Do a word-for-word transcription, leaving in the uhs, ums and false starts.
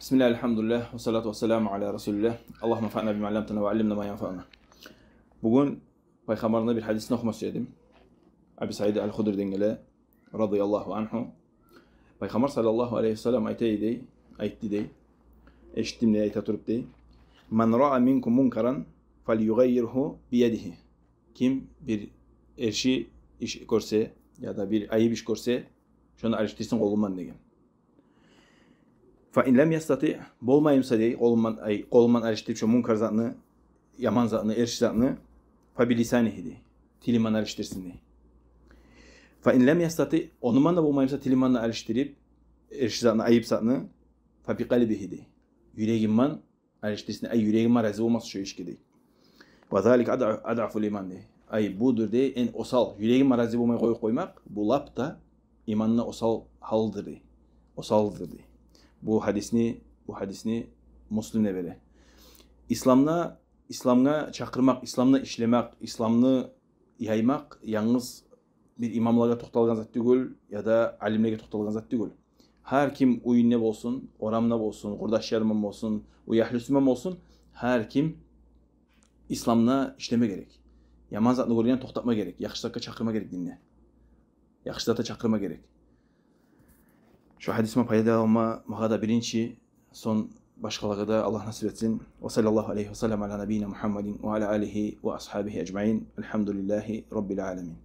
بسم الله، الحمد لله، والصلاة والسلام على رسول الله. اللهم انفعنا بما علمتنا وعلمنا ما ينفعنا. Бугюн пайхаммарны бир гьадисин охума сюе эдим. Аби Саид аль-Худриден геле, رضي الله عنه. Пайхаммар صلى الله عليه وسلم айта эди дей, айтды дей. Эшитдим дей, айта туруп дей: من رأى منكم منكرا فليغيره بيده. Ким бир эрши иш гёрсе, яда бир айып иш гёрсе, шону алышдырсын къолуман деген. فإن لم يستطع, болмай буса дей, къолуман, ай, къолуман алышдырып шо мункар затны, яман затны, эрши затны, فبلسانه дей, тилиман алышдырсын дей. فإن لم يستطع, онуман да болмай буса тилиман да алышдырып эрши затны, айып затны, فبقلبه дей, юрегиман алышдырсын, ай, юрегиман рази болмасын шо ишге дей. وذلك أضع-, أضعف الإيمان дей. Ай, будур дей, эн осал, юрегиман рази болмай къоюп къоймакъ, бу лап да иманны осал гьалыдыр дей. Осалыдыр дей. Бу гьадисни, бу гьадисни Муслим де бере. Исламда, исламгъа чакъырмакъ, исламда ишлемек, исламны яймакъ янгыз бир имамлагъа токъталгъан зат тюгюл, яда алимлеге токъталгъан зат тюгюл. Гьар ким уьюнде болсун, орамда болсун, къурдаш-ярымдан болсун, уьягьлюсюнден болсун, гьар ким исламда ишлеме герек. Яман затны гёрген токътатма герек, яхшы затгъа чакъырма герек динде. Яхшы затгъа чакъырма герек. Шо гьадисден пайдаланма магъа да биринчи, сонг башгъалагъа да Аллагь насип этсин. وصلى الله عليه وسلم على نبينا محمد وعلى آله وأصحابه أجمعين. الحمد لله رب العالمين.